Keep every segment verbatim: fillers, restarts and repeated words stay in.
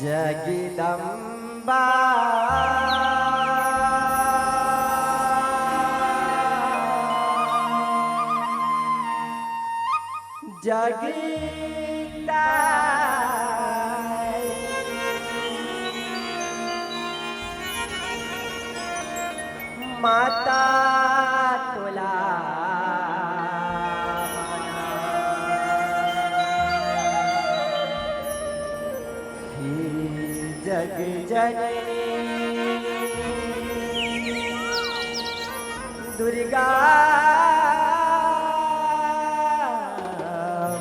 जगदम्बा जगताई माता तोला हे जग जननी दुर्गा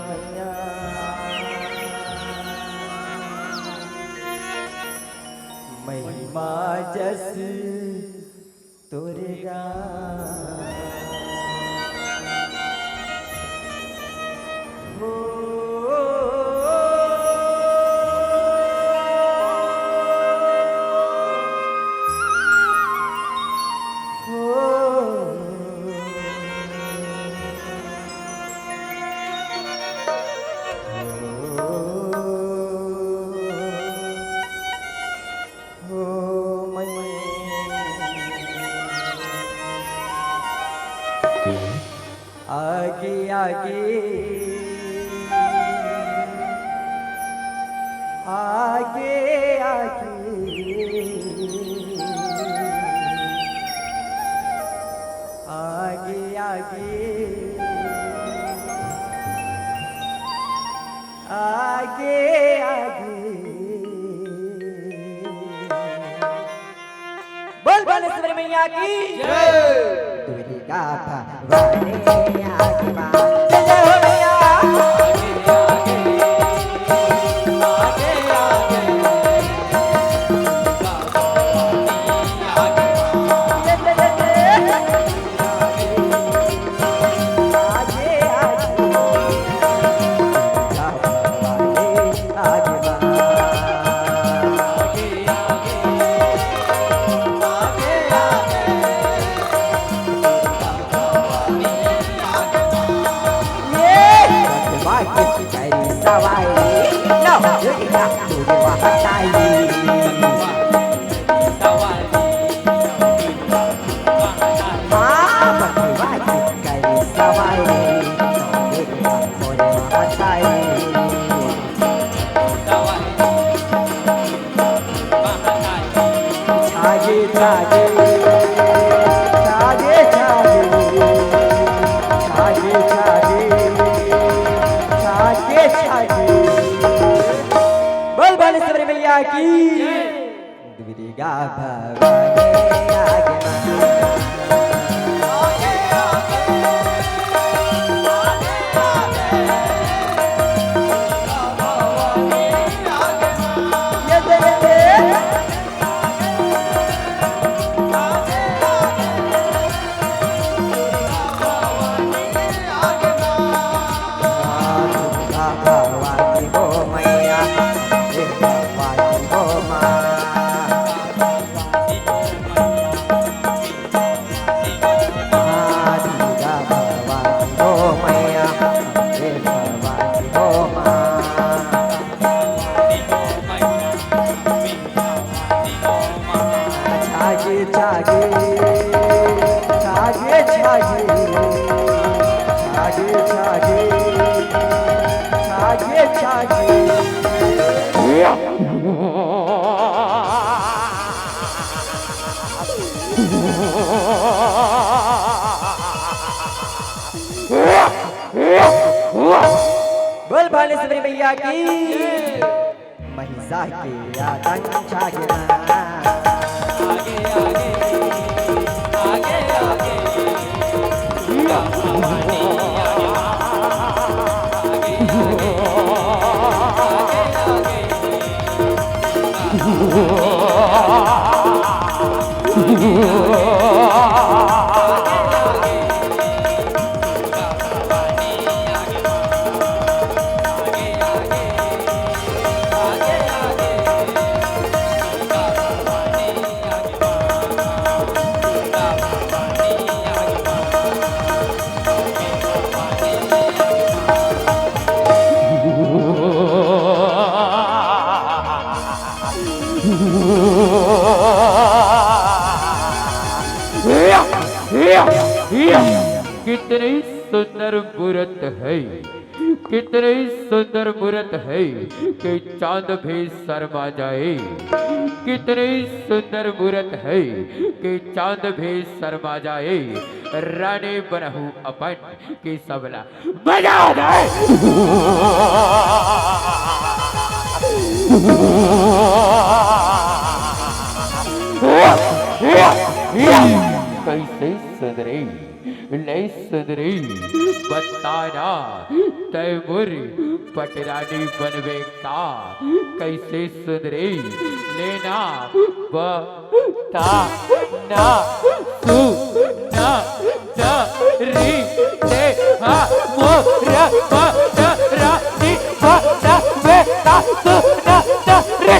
मैया, महिमा जस तोरे गा हो। हो। हो। हो मैया। आगे आगे, आगे आगे, आगे आगे, आगे आगे। बोल बालेश्वरी मैया की जय। दुर्गा भवानी आगे माँ। जय जय हो मैया। जय जय जय जय। आगे, आगे, आगे, आगे, आगे, आगे, आगे, ये बात करी सवाई, नौ दुर्गा दुर्गा हटाई। छागे छागे छागे छागे छागे छागे छागे छागे। बोल बालेश्वरी मैया की। दुर्गा भवानी आगे माँ। ये दे, ये दे। दुर्गा भवानी हो मैया, हे भवानी हो माँ। दुर्गा भवानी हो मैया, हे भवानी हो माँ। छागे छागे छागे छागे छागे छागे छागे छागे। बोल बालेश्वरी मैया की। महिषा के आतंक छा गे ना। हिया, हिया। कितनी सुंदर मूरत है, कितनी सुंदर मूरत है कि चांद भी शर्मा जाए। कितनी सुंदर मूरत है कि चांद भी शर्मा जाए। रानी बनहु अपन कि सबला बजा दे। कैसे सुंदरी, ले सुंदरी, बताना, तै मोर पटरानी बनबे का? कैसे सुंदरी, लेना, ब ता ना सु ना द री ते हा मोर प द रा नी प द वे ता सु ना द रे।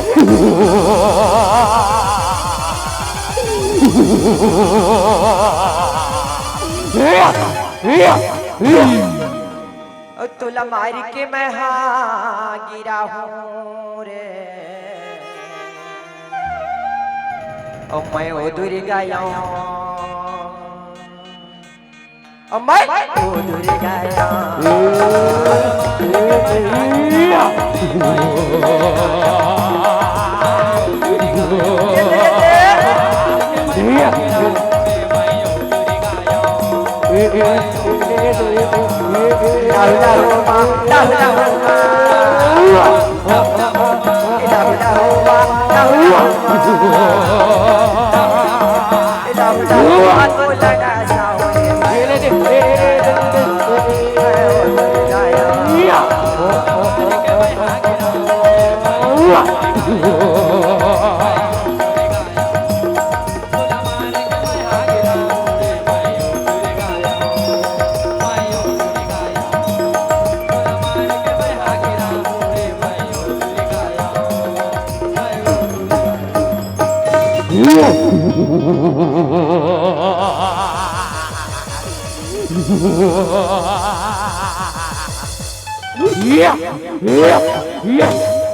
ओ तोला मार के मैं हा गिरा हूँ रे, ओ मैं ओ दुर्गा आऊँ, ओ मैं ओ दुर्गा आऊँ।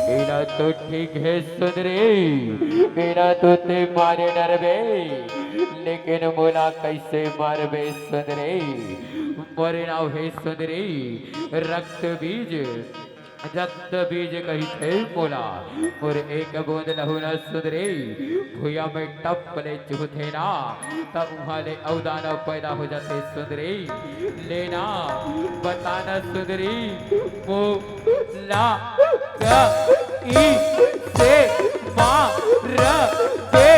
एला तो ठीक हे सुंदरी, एला तो ते मारे डरबे, लेकिन मोला कैसे मारबे सुंदरी? मोर नाव हे सुंदरी, रक्त बीज, रक्त बीज कहिथे मोला। मोर एक बूंद लहू न सुंदरी, भुइयां में टप ले चुहथे ना, त उहां ले अउ दानव पैदा हो जाथे सुंदरी। लेना, बताना सुंदरी, मोला कइसे मारबे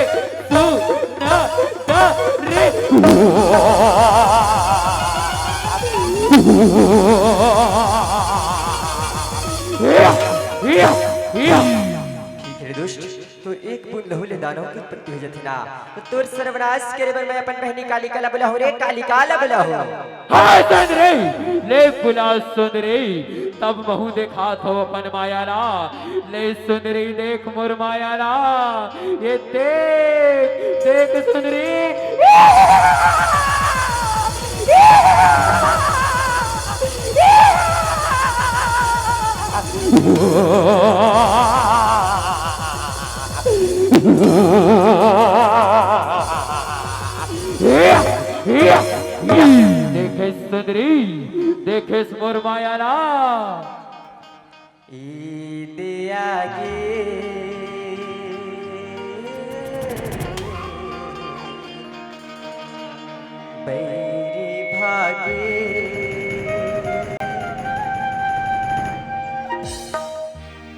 सुंदरी। ठीक हे दुष्ट, तो एक बूंद लहू ले दानव के उत्पत्ति हो जाथे ना, तो तोर सर्वनाश करे बर मैं अपन बहनी कालिका ला बुलाहूं रे, कालिका ला बुलाहूं। हाँ सुंदरी, ले बुला सुंदरी, तब महूं देखात हों अपन माया ला। ले सुंदरी देख मोर माया ला, ये देख, देख सुंदरी। देखेस सुंदरी, देखेस मोर माया ला। ई दे आगे बैरी भागे।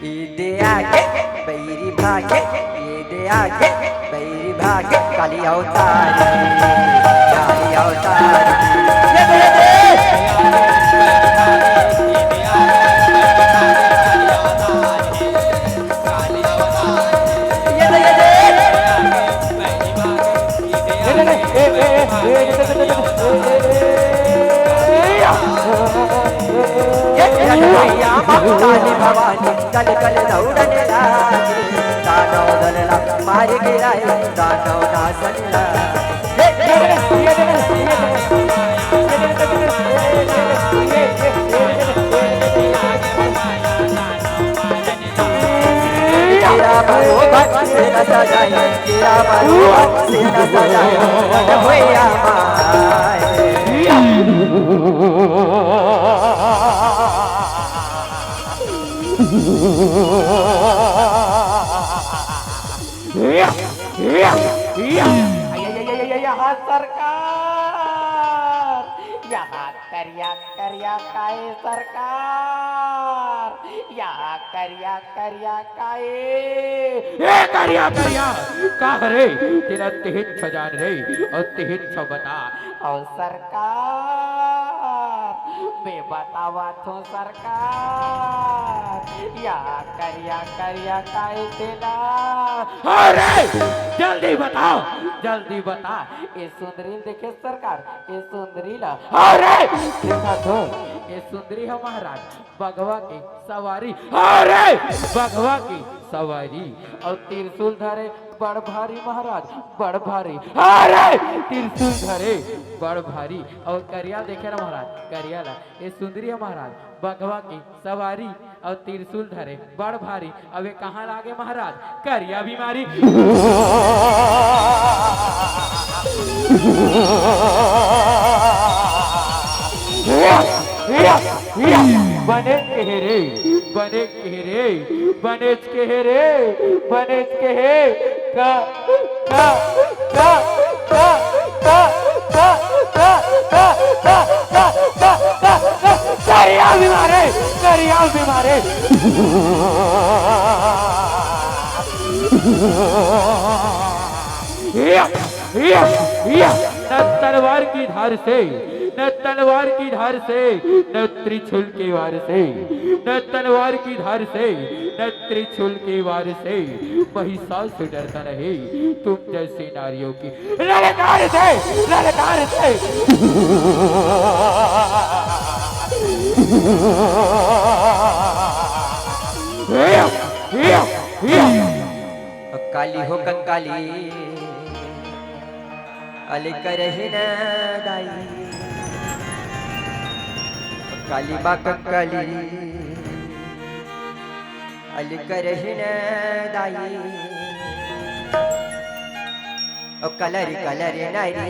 ई दे आगे बैरी भागे, ई दे आगे बैरी भागे, काली अवतारी, काली अवतारी। ये दे, ये दे। ये दे, ये दे। ये भैया भवानी, कल कल दौड़ने लागे, दानव दलला मार गिराए, दानव नासन लागे। तेरा बरोबर से न सजाई, तेरा बरोबर से न सजाई, मन होया माँ। या, या, या। या, या, या, या, या, या, सरकार, या करिया, करिया काहे सरकार, या करिया, करिया काहे? ए करिया, करिया, का हरे? तेला तेहिच जान रे, अउ तेहिच बता। अउ सरकार, मैं बतावत हूँ सरकार, या करिया करिया काहे तेला। अरे, जल्दी बताओ, जल्दी बता। ए सुंदरी ल देखे सरकार, ए सुंदरी ला। अरे, देखा तो, ए सुंदरी ह महाराज, बघवा के सवारी। अरे, बघवा के सवारी, अउ त्रिशूल धरे बड़ भारी महाराज, बड़ भारी। अरे, त्रिशूल धरे बड़ भारी, अउ करिया देखे ना महाराज, करिया ला। ए सुंदरी ह महाराज, बघवा के सवारी, अउ त्रिशूल धरे बड़ भारी। अबे कहाँ लागे महाराज? करिया बीमारी। बने कहे रे, बने कहे रे, बने कहे रे, बने कहे। का, का, का, का, का, का, का, का, का, का, का, का, करिया बीमारी, करिया बीमारी। या, या, या, न तलवार की धार से, न तलवार की धार से, न त्रिशूल के वार से, न तलवार की धार से, न त्रिशूल के वार से महिषासुर डरता नहीं। तुम जैसी नारियों की ललकार से, ललकार से। काली हो कंकाली, अले करही न दाई। काली बा कंकाली, अले करही न दाई। ओ कलरी कलरी नरिया।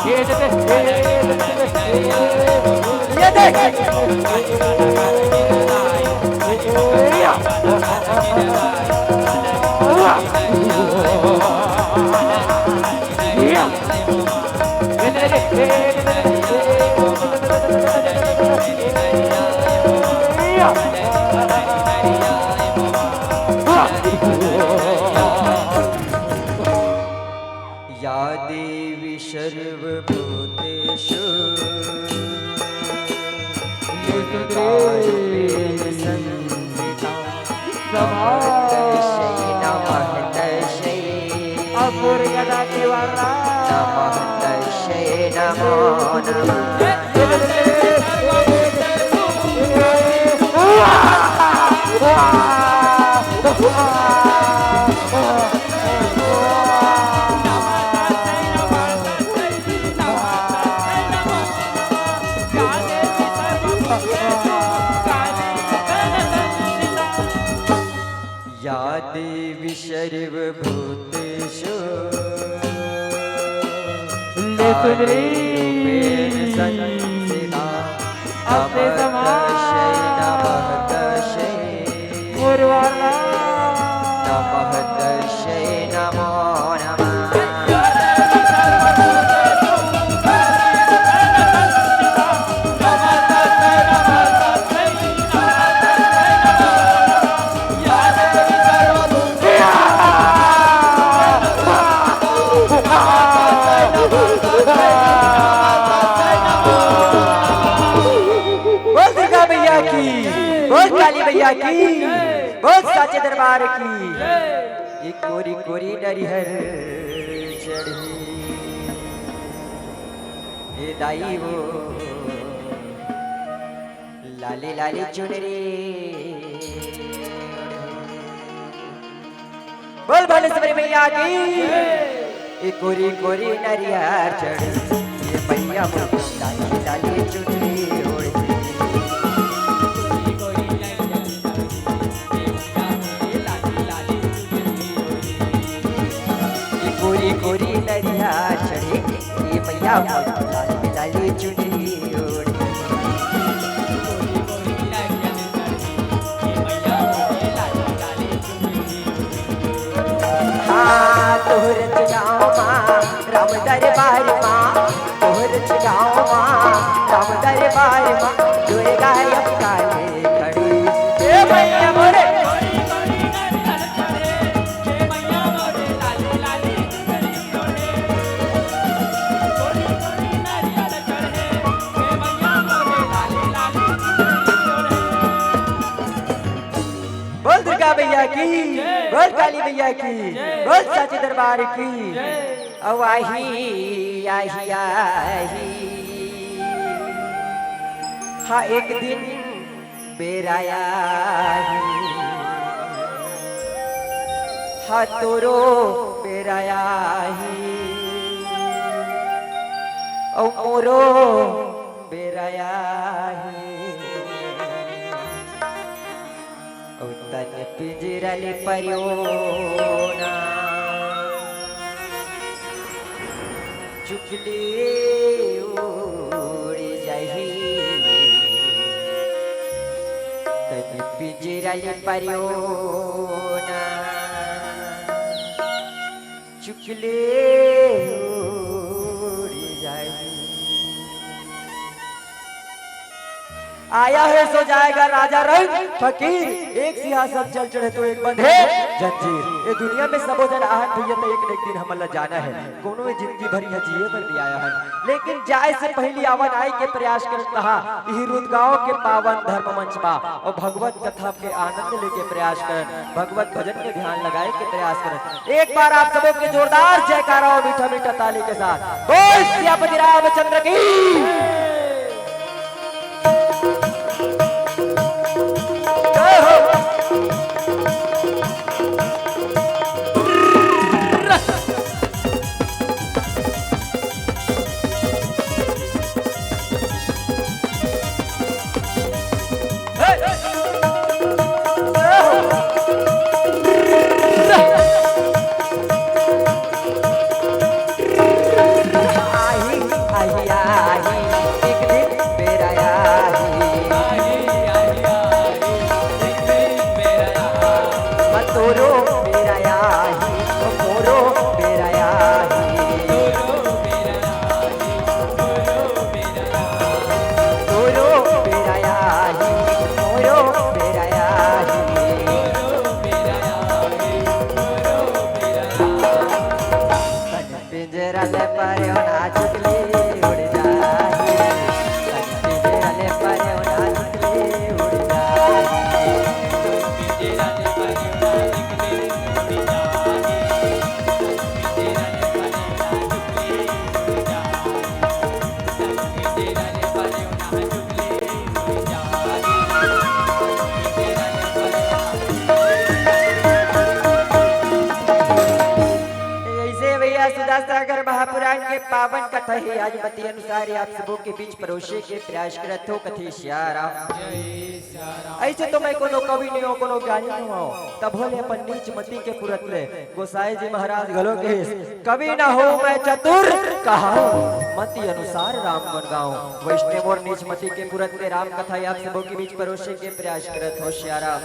ये देख। या देवी सर्वभूतेषु, मूर्तिकारूपेण संस्थिता। नमः तस्यै, नमः तस्यै। नमः तस्यै, नमो नमः। या देवी सर्वभूतेषु, ले सुन रे। काली रूपेण संस्थिता। अपने नमः तस्यै, समान। नमः तस्यै। गुरुवार नमः तस्यै, नमो नमः। बोल दुर्गा मैया की, बोल काली मैया की, बोल साचे दरबार की। ये कोरी कोरी नरिहर चढ़ी, ये दाई वो लाली लाली चुनरी। बोल भुवनेश्वरी मैया की। ए कोरी कोरी नरिया चढ़ी, ए मैया मोर लाली लाली चुनरी ओढ़ी। ए कोरी कोरी नरिया चढ़ी, लाली लाली चुनरी ओढ़े। हाँ, तोहर गाँव मा राम दरबार मा, तोहर गाँव मा राम दरबार मा, दुर्गा अब काले खड़ी। ए भैया मोरे। बोल दुर्गा मैया की, बोल काली मैया की, बोल साचे दरबार की। अउ आही, आही, आही। हाँ, एक दिन बेरा आही, हाँ, तोरो बेरा आही, अउ मोरो बेरा आही। अउ तन पिंजरा ले परियो ना, चुकली उड़ जाही। तन पिंजरा ले परियो ना, चुकली उड़ जाही। आया है सो जाएगा राजा रंग फकीर, एक सिंहासन चल चढ़े तो एक बंधे जंजीर। ये दुनिया में सबो झन आहन भैया, तो एक न एक दिन हमन ला जाना है। कोनो भी जिंदगी भर यहाँ जिए बर नहीं आया है, लेकिन जाए से पहली आवन आए के प्रयास करत कहा। इही रुदगांव के पावन धर्म मंच मा अउ भगवत कथा के आनंद लेके प्रयास करन, भगवत भजन में ध्यान लगाए के प्रयास करन। एक बार आप सबों के जोरदार जयकारा और मीठा मीठा ताली के साथ बोल सियापति रामचंद्र की जय हो। आही, आही, आही, एक दिन बेरा आही। तोरो बेरा आही, मोरो बेरा आही। तोरो बेरा आही, मोरो बेरा आही। तन पिंजरा ले परेव ना चुकली उड़ जाही। तन पिंजरा ले परेव ना चुकली उड़ जाही। ऐसे भैया सुधासागर महापुराण के पावन कथा हे, आज मति अनुसार आप सबों के बीच परोसे के प्रयास करत हो कथे सियाराम। ऐसे तो मैं कोनो कवि नहीं हो, कोनो ज्ञानी नहीं हो, तभो ले अपन नीच मति के पुरत ले गोसाई जी महाराज घलो कहिस, कवि न हो मैं चतुर कहाऊं, मति अनुसार राम गुण गाऊं। वैष्णव और नीच मति के पुरत ले राम कथा आप सबों के बीच परोसे के प्रयास करत हो सियाराम।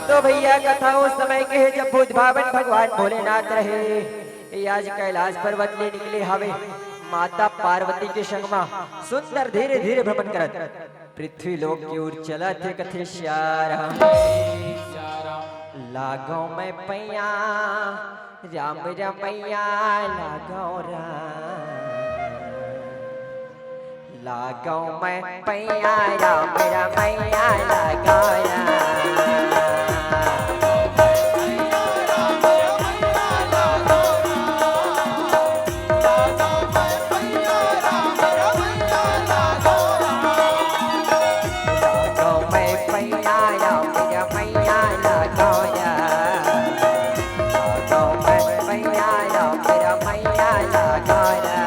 तो भैया कथा उस समय के हे जब भुज भावन भगवान भोलेनाथ रहे, ये आज कैलाश पर्वत ले निकले हवे, माता पार्वती के संग मा सुंदर धीरे धीरे भ्रमण करत पृथ्वी लोक के ओर चलत हे कथे सियाराम। लागो मैं पैया राम रमैया लागो राम। लागो मैं पैया राम रमैया लागो राम। लागो मैं पैया राम रमैया लागो राम। लागो मैं पैया राम रमैया लागो राम।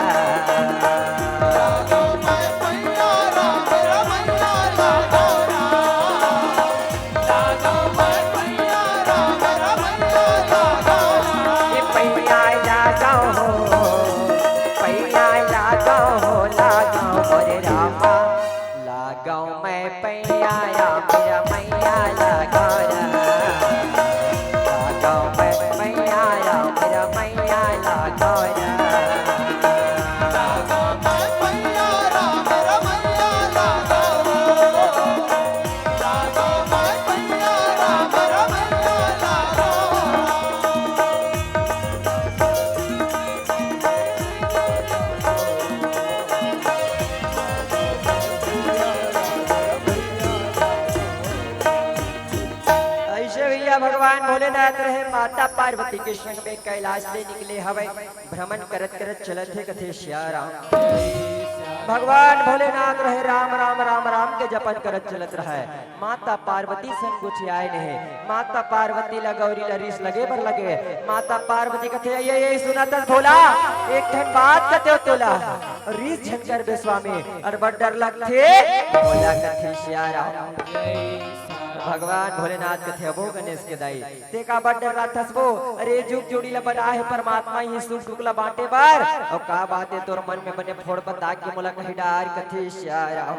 भगवान भोलेनाथ रहे, माता पार्वती के संग में कैलाश ले निकले हवय। भ्रमण करत करत चलत हे, कथे सिया राम। भगवान भोलेनाथ रहे, राम राम राम राम के जपन करत चलत रहे। माता पार्वती संग कुछ आए नहीं। माता पार्वती ला, गौरी ला रिस लगे बर लगे। माता पार्वती कथे, "ये, ये सुनत हस भोला, एक ठन बात कथे तोला, रिस झन करबे स्वामी, अरे बड़ डर लगथे।" भोला कथे, "सिया राम।" भगवान भोलेनाथ कथे, "अबो गणेश के दाई, ते काबर डर्राथस वो? अरे जुग जोड़ी ला बना हे परमात्मा ही सुख दुख ला बांटे बर। अउ का बात हे तोर मन में बने फोड़ बता के मोला कही डार।" कथे सिया राम।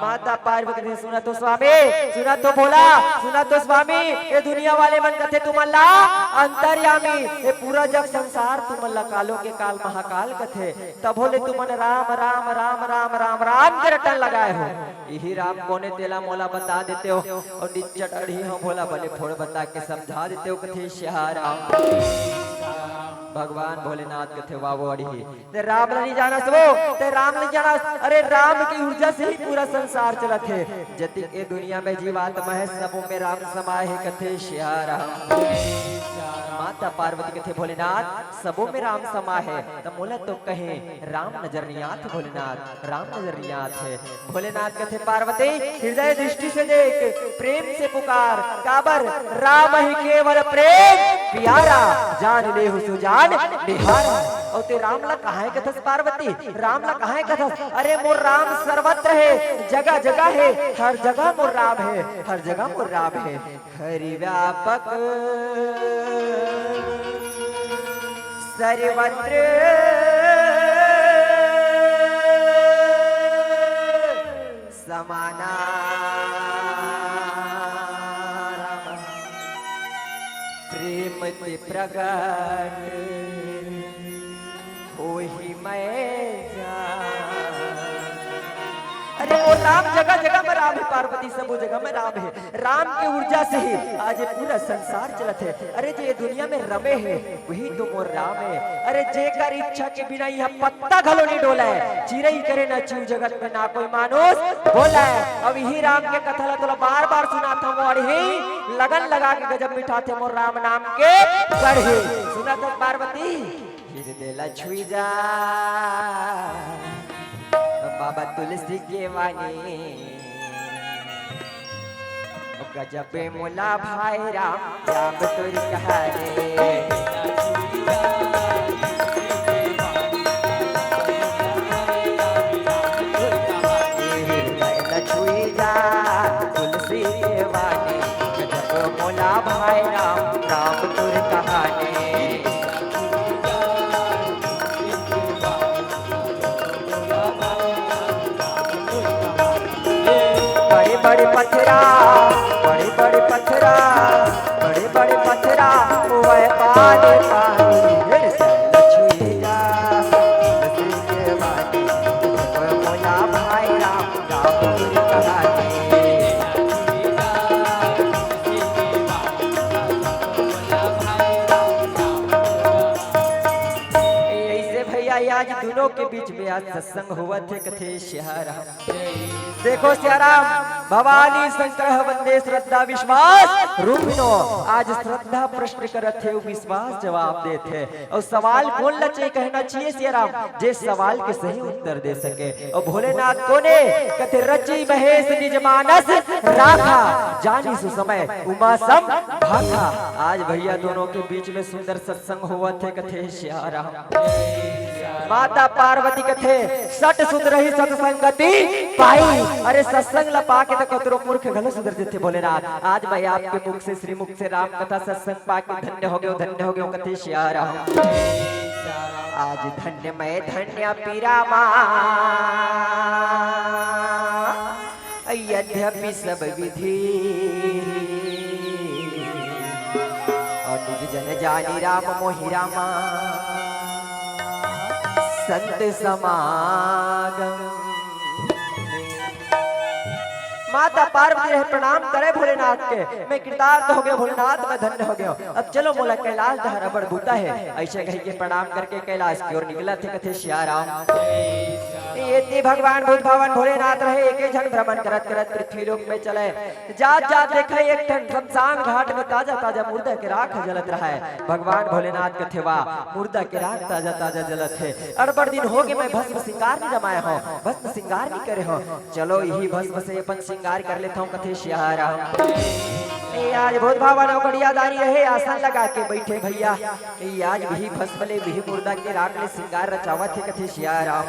माता पार्वती कथे, "सुना तो स्वामी, सुना तो भोला, सुना तो स्वामी, ये दुनिया वाले मन कथे तुमन ला अंतर्यामी, ये पूरा जग संसार तुमन ला कालो के काल महाकाल कथे, तभो ले तुमन राम राम राम राम राम राम के रटन लगाए हो। इही राम कोने तेला मोला बता देते हो।" अउ निच्चट अड़ही हो भोला, बने फोड़ बता के समझा देते हो, कथे सिया राम। भगवान भोलेनाथ कथे, "वाह वो अड़ही, ते राम ल नहीं जानस वो, ते राम ल नहीं जानस। अरे राम की ऊर्जा से ही पूरा संसार चलत हे। जतिक ए दुनिया में जीवात्मा हे, सबो में राम समाए हे," कथे सिया राम। माता पार्वती कथे, "भोलेनाथ, सबो में राम समाए हे, त मोला तो कहे राम नजर नहीं आत हे भोलेनाथ, राम नजर नहीं आत हे।" भोलेनाथ कथे, "पार्वती, हृदय दृष्टि से देख, प्रेम से पुकार, काबर राम ही केवल प्रेम प्यारा, जान लेहु सो जान निहारा।" अउ ते राम ला कहां कथस पार्वती, राम ला कहां कथस? अरे मोर राम सर्वत्र हे, जगह जगह हे, हर जगह मोर राम हे, हर जगह मोर राम हे। हरि व्यापक सर्वत्र समाना, प्रेम ते प्रगट होही मैं जान। अरे वो राम जगह जगह में राम हे, पार्वती सबो जगह में राम हे। राम के ऊर्जा से ही आज ये पूरा संसार चलत हे। अरे जे ये दुनिया में रमे हे, वही तो मोर राम हे। अरे जेकर इच्छा के बिना यह पत्ता घलो नहीं डोले, चिरई करे ना चीव जगत में ना कोई मानुष बोले। अब यही राम के कथा ला तोला बार बार सुनात हंव, अड़ही लगन लगा के गजब मिठाथे मोर राम नाम के गढ़ही। सुनत हस पार्वती? हृदय ला छुई जा बाबा तुलसी के वाणी। गजब मोला भाई राम, राम तोर कहानी। हृदय ला छुई जा तुलसी के वाणी। गजब मोला भाई राम, राम तोर कहानी। बड़े बड़े पथरा, बड़े बड़े पथरा, बड़े बड़े पथरा, वह पार पानी। हृदय छुई जा तुलसी के वाणी। मोला भाई राम, राम तोर कहानी। ऐसे भैया, ये आज दोनों के बीच में आज सत्संग होवत हे, कथे सिया राम। देखो सिया राम, भवानी शंकर ह वंदे श्रद्धा विश्वास रूपिणो। आज श्रद्धा प्रश्न करत हे, विश्वास जवाब देत हे। अउ सवाल कोन ला चाहिए कहना चाहिए सिया राम, जे सवाल के सही उत्तर दे सके। अउ भोलेनाथ कोने? कथे रचि महेश निज मानस राखा, जानी सुसमय उमा सम भाखा। आज भैया दोनों के बीच में सुंदर सत्संग होवत हे, कथे सिया राम। माता पार्वती कथे, "सत सुत रही सत संगति पाई।" अरे सत्संग ला पाके त कतरो मूर्ख घलो सुधर जथे भोलेनाथ। आज मैं आपके मुख से, श्रीमुख से राम कथा सत्संग पाके धन्य हो गयो, धन्य हो गयो, कथे सिया राम। आज धन्य मैं धन्य पीरा मा। यद्यपि सब विधि अउ निज जन जानी राम मोहि रामा। संत समागम माता पार्वती रहे प्रणाम करे भोलेनाथ के, मैं कृतार्थ हो गयो भोलेनाथ, मैं धन्य हो गयो। अब चलो मोला कैलाश डहर अब्बड़ बूता हे। अइसे कहि के प्रणाम करके कैलाश के ओर निकलत हे, कथे सिया राम। एती भगवान भूत भावन भोलेनाथ रहे, एके झन भ्रमण करत करत पृथ्वी लोक में चले। जात जात देखे एक ठन शमशान घाट में ताजा ताजा मुर्दा के राख जलत रहय। भगवान भोलेनाथ कथे वाह, मुर्दा के राख ताजा ताजा जलत हे। अड़बड़ दिन होगे मैं भस्म सिंगार नइ जमाए हों, भस्म सिंगार नइ करे हों। चलो इही भस्म से अपन सिंगार कर लेथंव, कथे सिया राम। ए आज भूत भावन अउ गड़ियादारी रहे, आसन लगा के बइठे भइया। ए आज बिही भस्म ले, बिही मुर्दा के राख ले सिंगार रचावत हे, कथे सिया राम।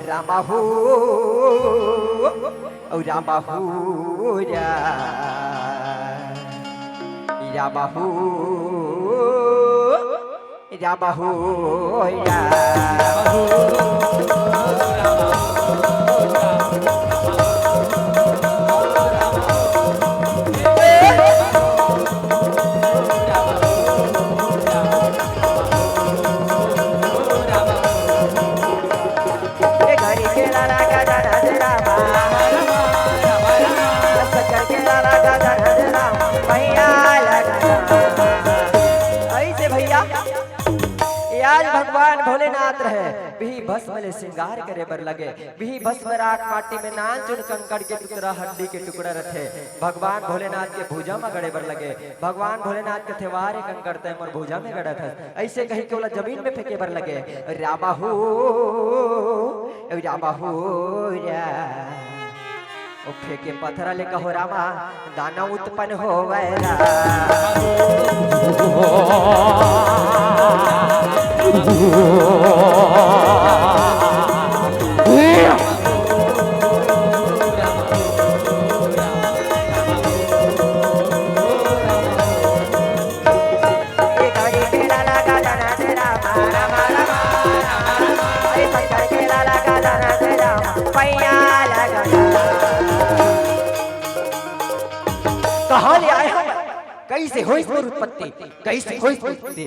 रामा हो, अउ रामा हो, रा-, रामा हो, रामा हो, रा-। ए घरी के लाला गजानन रामा, शंकर के लाला गजानन रामा, भैया लगा। अइसे भइया, ए आज भगवान भोलेनाथ रहे, बिही भस्म ले सिंगार करे बर लगे। बिही भस्म राख माटी में नान चुन कंकड़ के टुकड़ा, हड्डी के टुकड़ा रथे। भगवान भोलेनाथ के भुजा म गड़े बर लगे। भगवान भोलेनाथ कथे वाह रे कंकड़, तैं मोर भुजा में गड़त हस। अइसे कहि के ओला जमीन में फेंके बर लगे। रामा हो, रामा हो, रा-। ओ फेंके पथरा ले कहो रामा, दानव उत्पन्न होवय रा। कहाँ ले आए हम? कइसे होइस मोर उत्पत्ति? कइसे होइस मोर उत्पत्ति?